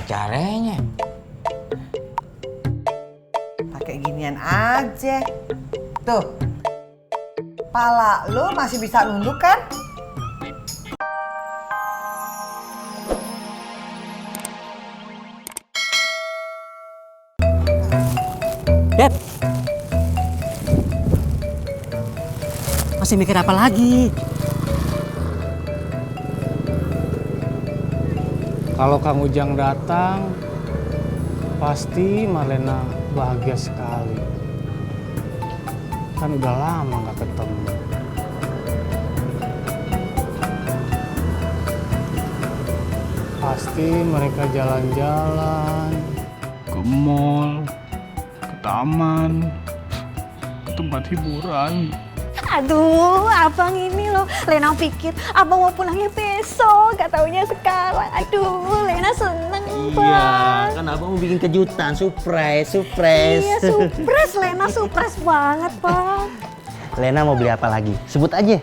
caranya? Pakai ginian aja. Tuh. Pala lu masih bisa nunduk kan? Dad, masih mikir apa lagi? Kalau Kang Ujang datang, pasti Marlena bahagia sekali. Kan udah lama nggak ketemu. Pasti mereka jalan-jalan ke mall, ke taman, ke tempat hiburan. Aduh, abang ini loh. Lena pikir abang mau pulangnya besok, gak taunya sekarang. Aduh, Lena seneng, Bang. Iya, kan abang mau bikin kejutan, surprise. Iya, surprise. Lena surprise banget, Bang. Lena mau beli apa lagi? Sebut aja.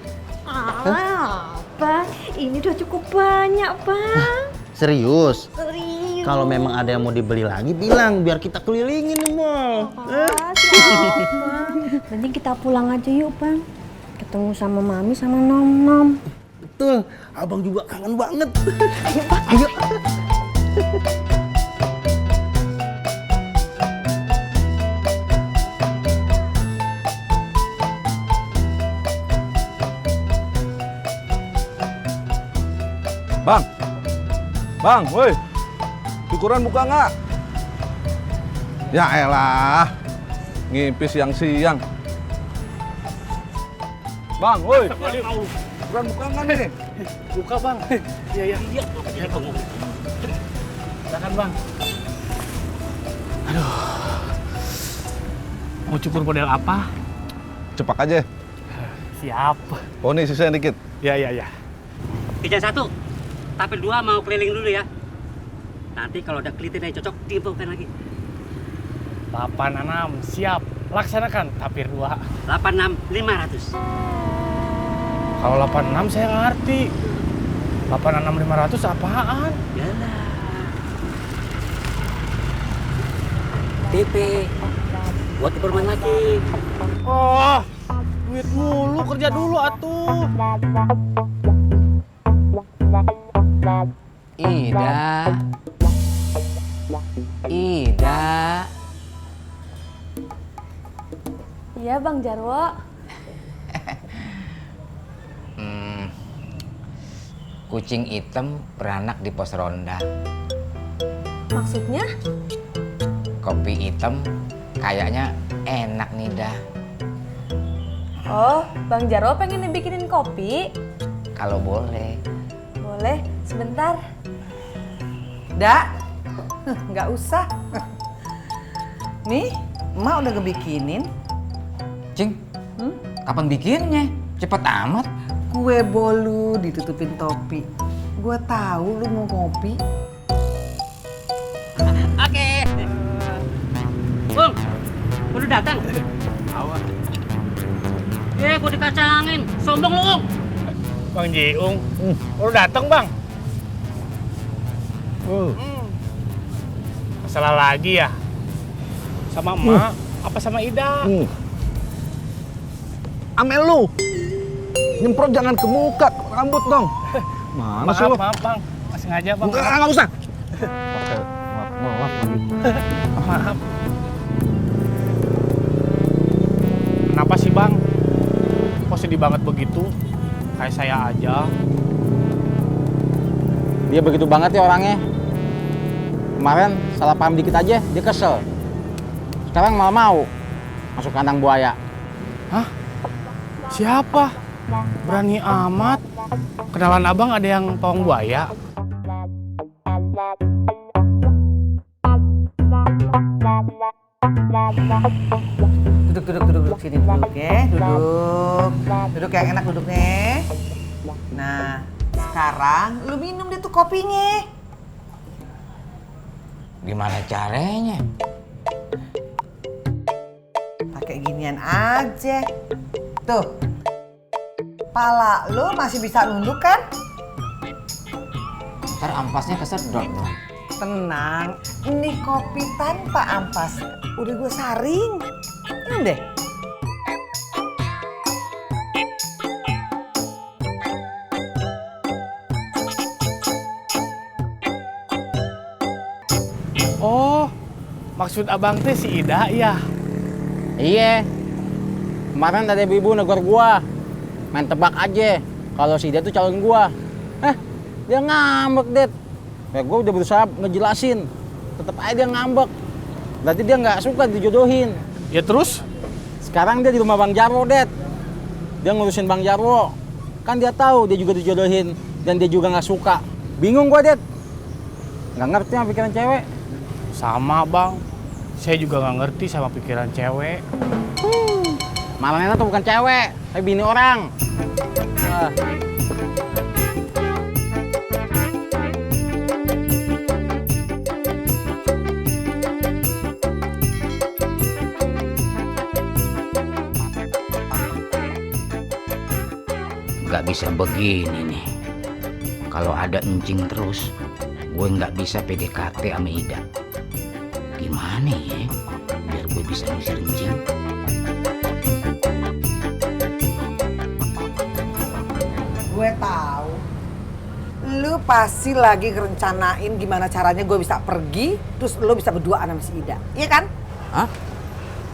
Bang, ini udah cukup banyak, Bang. Serius? Serius. Kalau memang ada yang mau dibeli lagi, bilang biar kita kelilingin di mall. Siap, Bang. Mending kita pulang aja yuk, Bang. Ketemu sama Mami sama Nom-Nom. Betul, abang juga kangen banget. Ayo, Bang. Ayo. Bang, woi, syukuran buka nggak? Ya elah, ngipis siang-siang. Bang, woi, syukuran buka nggak nih? Buka bang. Iya. Silakan bang. Aduh. Mau cukur model apa? Cepak aja. Siap. Oh nih sisa dikit. Iya. Pijan 1, tapir 2 mau keliling dulu ya. Nanti kalau ada kliter yang cocok, diinfokan lagi. 86, siap. Laksanakan, tapir 2. 86, 500. Kalau 86 saya nggak ngerti. 86 500 apaan? Yalah. TP. Buat keperluan lagi. Oh, duit mulu, kerja dulu atuh. Ida. Iya, Bang Jarwo. Kucing hitam beranak di pos ronda. Maksudnya? Kopi hitam kayaknya enak nih dah. Oh, Bang Jarwo pengen dibikinin kopi? Kalau boleh. Boleh, sebentar. Dak, nggak usah. Nih, emak udah ngebikinin. Cing, kapan bikinnya? Cepet amat. Kue bolu ditutupin topi. Gua tahu lu mau ngopi. Oke. Bung, udah datang. Awas. Gua dikacangin. Sombong lu, Ung. Bang Jiung, baru datang bang. Masalah lagi ya? Sama emak, apa sama Ida? Amel lu, nyemprot jangan ke muka, ke rambut dong. Mana sih lu? Maaf bang, masih ngajak bang. Nggak usah. Pakai maaf lagi. Maaf. Kenapa sih bang? Kok sedih banget begitu? Kayak saya aja. Dia begitu banget ya orangnya. Kemarin salah paham dikit aja, dia kesel. Sekarang malah mau masuk kandang buaya. Hah? Siapa? Berani amat. Kenalan abang ada yang pawang buaya? Duduk sini duduk ya, duduk yang enak duduknya. Nah, sekarang lu minum deh tuh kopinya. Gimana caranya? Pakai ginian aja. Tuh, pala lu masih bisa nunduk kan? Ntar ampasnya kesedot dong. Tenang, ini kopi tanpa ampas. Udah gue saring. Minum deh. Oh, maksud abang teh si Ida ya? Iya. Kemarin ada ibu-ibu negor gua. Main tebak aja kalau si dia tuh calon gua. Dia ngambek, Det. Ya gua udah berusaha ngejelasin. Tetap aja dia ngambek. Berarti dia nggak suka dijodohin. Ya terus? Sekarang dia di rumah Bang Jarwo, Det. Dia ngurusin Bang Jarwo. Kan dia tahu dia juga dijodohin dan dia juga nggak suka. Bingung gua, Det. Nggak ngerti sama pikiran cewek. Sama bang. Saya juga nggak ngerti sama pikiran cewek. Malah Nena tuh bukan cewek, tapi bini orang. Wah. Nggak bisa begini nih. Kalau ada encing terus, gue nggak bisa PDKT sama Ida. Gimana ya? Biar gue bisa ngusir encing. Gue tahu. Lu pasti lagi ngerencanain gimana caranya gue bisa pergi, terus lu bisa berduaan sama si Ida. Iya kan? Hah?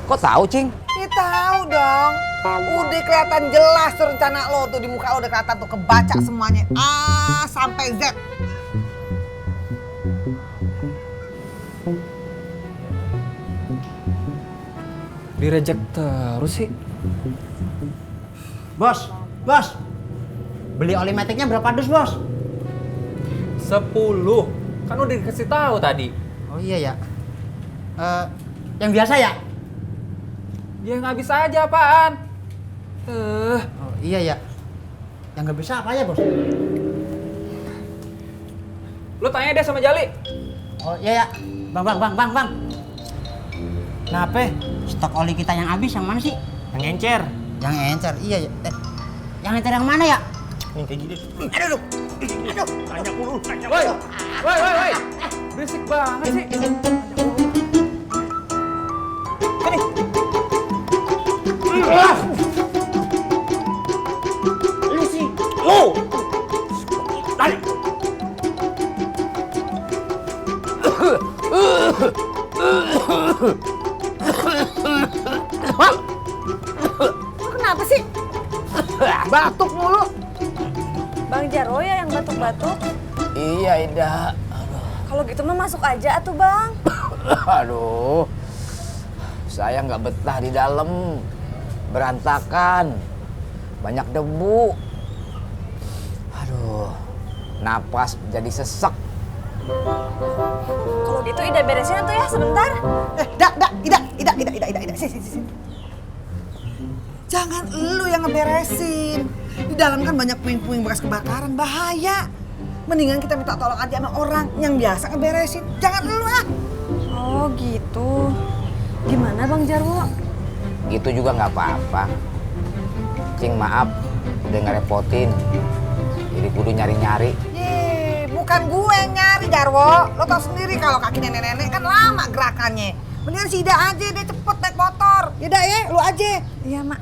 Kok tahu, Cing? Ya tahu dong. Udah kelihatan jelas tuh rencana lo tuh di muka lo udah kelihatan tuh kebaca semuanya A sampai Z. Direject terus sih. Bos, bos. Beli oli metiknya berapa dus, Bos? 10. Kan udah dikasih tahu tadi. Oh iya ya. Yang biasa ya? Ya nggak bisa aja apaan. Oh iya ya. Yang nggak bisa apa ya, Bos? Lu tanya deh sama Jali. Oh iya ya. Bang. Kenapa? Stok oli kita yang habis yang mana sih? Yang encer. Yang encer, iya ya. Yang encer yang mana ya? Yang kayak gini. Aduh. Tanya mulu, tanya Woi, mulu. woi. Berisik banget sih. Lu sih. Lu. Tanya. Lu kenapa sih? Batuk mulu. Bang Jarwo ya yang batuk-batuk. Iya, Ida. Kalau gitu mah masuk aja atuh Bang. Aduh, saya nggak betah di dalam, berantakan, banyak debu. Aduh, napas jadi sesek. Kalau gitu Ida beresin atuh ya sebentar. Ida. Sini. Jangan lu yang ngeberesin. Di dalam kan banyak puing-puing bekas kebakaran, bahaya. Mendingan kita minta tolong aja sama orang yang biasa ngeberesin. Jangan lu ah. Oh gitu. Gimana Bang Jarwo? Gitu juga nggak apa-apa. Cing, maaf, udah ngerepotin. Jadi kudu nyari-nyari. Ye, bukan gue yang nyari Jarwo. Lo tau sendiri kalau kaki nenek-nenek kan lama gerakannya. Mendingan si Ida aja, dia cepet naik motor. Yaudah ya, lu aja. Iya Mak.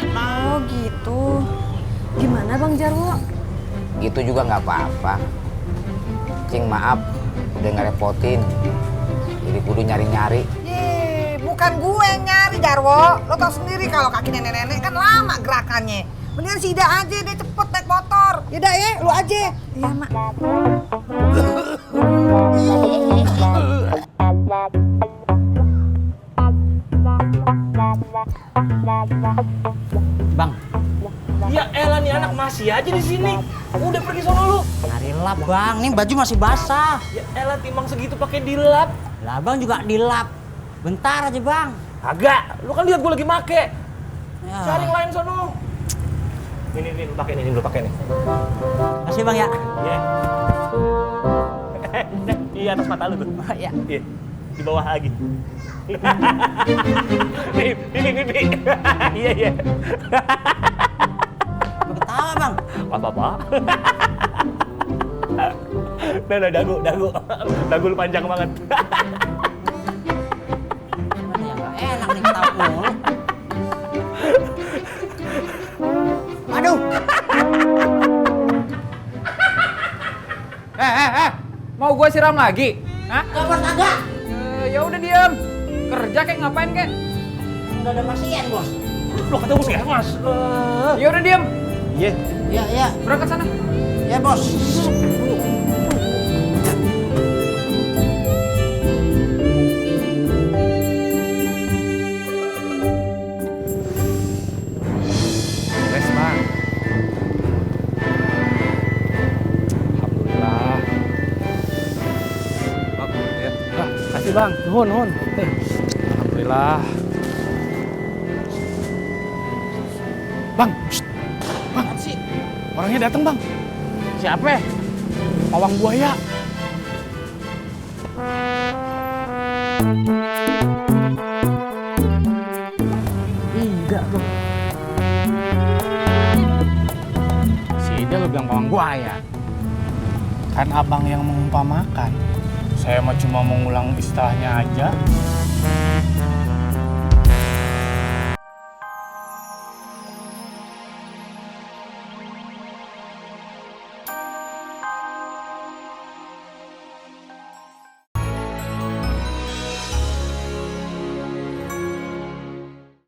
Oh gitu. Gimana Bang Jarwo? Gitu juga nggak apa-apa. Cing, maaf, udah ngerepotin. Jadi kudu nyari-nyari. Ye, bukan gue yang nyari Jarwo. Lo tau sendiri kalau kaki nenek-nenek kan lama gerakannya. Mendingan si Ida aja, dia cepet naik motor. Yaudah ya, lu aja. Iya Mak. Bang, Ya elah nih anak masih aja di sini. Udah pergi sono lu. nyari lap, Bang. Nih baju masih basah. Ya elah timang segitu pakai dilap. Lah, Bang juga dilap. Bentar aja, Bang. Agak, lu kan lihat gua lagi make. Ya. Cari yang lain sono. Ini lu pakai nih, lu pakai nih. Makasih, Bang ya. Iya. Di atas mata lu tuh. Ya. Iya. di bawah lagi. Nih, mimpi. Iya. Ketawa bang. Apa? Nah, dagu lu panjang banget. Mana yang gak enak nih ketawa mulu. Aduh. Mau gue siram lagi? Hah? Gak bos agak. Ya udah diam. Kerja kayak ngapain kek? Udah ada pasien bos. Lo kata bos ya, Mas. Ya udah diam. Iya. Iya. Berangkat sana. Ya bos. Wes, Bang. Alhamdulillah. Bang, ya. Kasih, Bang. Nuhun. Alhamdulillah. Bang, shh. Bang, Sih. orangnya datang, Bang. Siapa? Pawang buaya. Enggak dong. Si Ida lu bilang pawang buaya. Kan abang yang mengumpamakan. Saya mah cuma mau ngulang istilahnya aja.